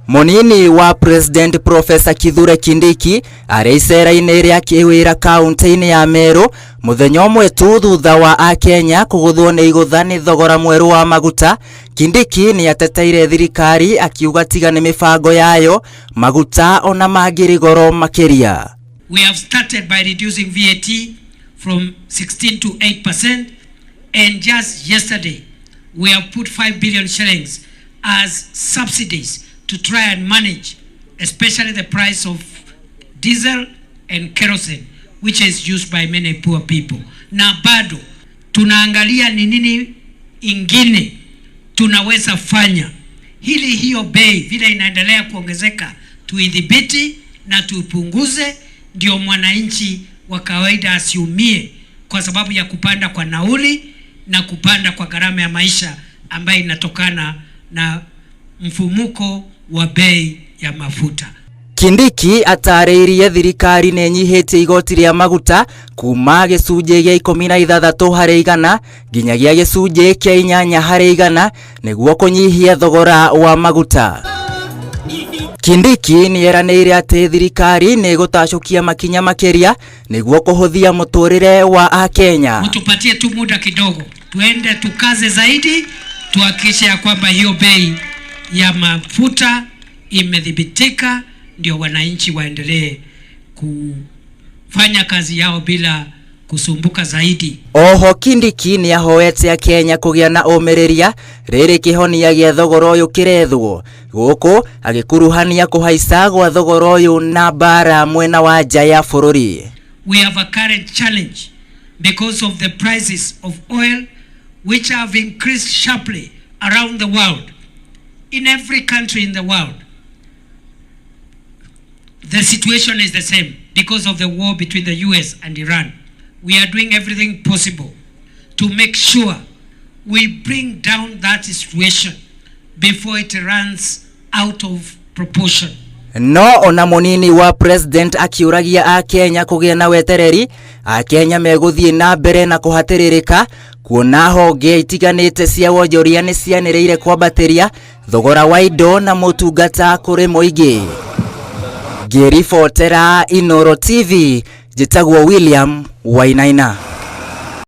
Mũnini wa President Professor Kithure Kindiki arĩ icera-inĩ rĩa kĩwĩra kaunti-inĩ ya Meru mũthenya ũmwe tu thutha wa Akenya kũgũthwo nĩ igũtha nĩ thogora mwerũ wa maguta. Kindiki nĩ ateteire thirikari akiuga tiga nĩ mĩbango yayo maguta ona mangĩrĩ goro makĩria. We have started by reducing VAT from 16 to 8%, and just yesterday we have put 5 billion shillings as subsidies to try and manage especially the price of diesel and kerosene, which is used by many poor people. Na bado tunaangalia ni nini ingine tunaweza fanya ili hiyo bei vile inaendelea kuongezeka tuidhibiti na tuipunguze, ndio mwananchi wa kawaida asiumie kwa sababu ya kupanda kwa nauli na kupanda kwa gharama ya maisha ambayo inatokana na mfumuko wa bei ya mafuta. Kindiki atarĩirie thirikari nĩ ĩnyihĩtie igoti rĩa maguta kuma gĩcunjĩ gĩa 16% nginyagia gĩcunjĩ kĩa 8% nĩguo kũnyihia thogora wa maguta. Kindiki nĩ eranĩire atĩ thirikari nĩ ĩgũtacũkia makinya makĩria nĩguo kũhũthia mũtũrĩre wa Akenya. Mtupatie tu muda kidogo, tuende tukaze zaidi, tuhakikishe ya kwamba hiyo bei ya mafuta imedhibitika, ndio wananchi waendelee kufanya kazi yao bila kusumbuka zaidi. Oho Kindiki nĩ ahoete Akenya kũgĩa na ũmĩrĩria rĩrĩ kĩhonia gĩa thogora ũyũ kĩrethwo gũkũ agĩkuruhania kũhaica gwa thogora ũyũ na mbara mwena wa nja ya bũrũri. We have a current challenge because of the prices of oil, which have increased sharply around the world. In every country in the world, the situation is the same because of the war between the US and Iran. We are doing everything possible to make sure we bring down that situation before it runs out of proportion. No ona mũnini wa president akiũragia Akenya kũgĩa na wetereri, Akenya megũthiĩ na mbere na kũhatĩrĩrĩka kuona honge itiganĩte cia wonjoria nĩ cianĩrĩire kwambatĩria thogora wa indo na motungata kũrĩ mũingĩ. Ngĩribotera Inooro TV, njĩtagwo William Wainaina.